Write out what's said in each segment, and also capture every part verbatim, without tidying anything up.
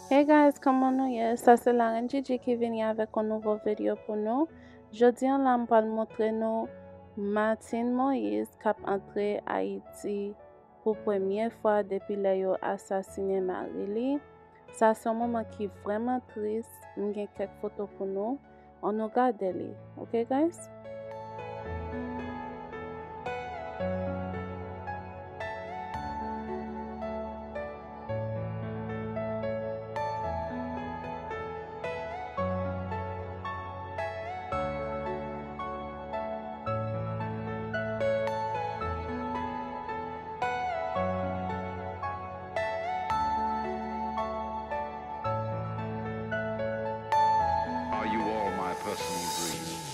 Hey guys, kòman nou ye? Sa se Larenn Gigi ki vini avèk yon nouvo videyo pou nou. Jodi an la, m pral montre nou Martine Moïse k ap antre Ayiti pou premye fwa depi lè yo asasinen mari li. Sa se yon moman ki vrèman tris. M gen kèk foto pou nou. Ann nou gade li, ok guys? Are you all my personal dreams?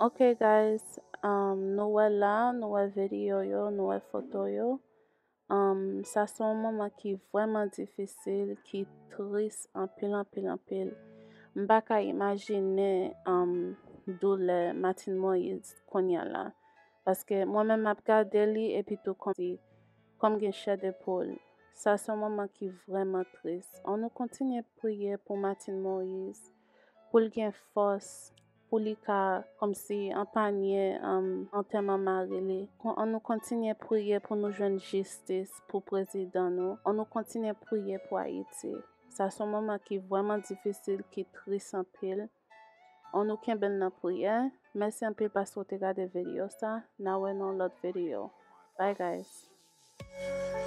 Ok guys, um, nou wè la, nou wè videyo yo, nou wè foto yo. Um, sa se yon moman ki vrèman difisil, ki tris anpil, anpil, anpil. M pa ka imajine, um, doulè Martine Moïse kounye a la. Paske mwen menm m ap gade li epi tou kòmsi, kòm gen chè de poul. Sa se yon moman ki vrèman tris. Ann nou kontinye priye pou Martine Moïse, pou l gen fòs, pou li ka kòmsi anpanye, um, antèman mari li. Kon, ann nou kontinye priye pou nou jwenn jistis pou prezidan nou. Ann nou kontinye priye pou Ayiti. Sa se yon moman ki vrèman difisil, ki tris anpil. Ann nou kenbe l nan priyè. Mèsi anpil paske w te gade videyo sa. N a wè nan yon lòt videyo. Bye guys.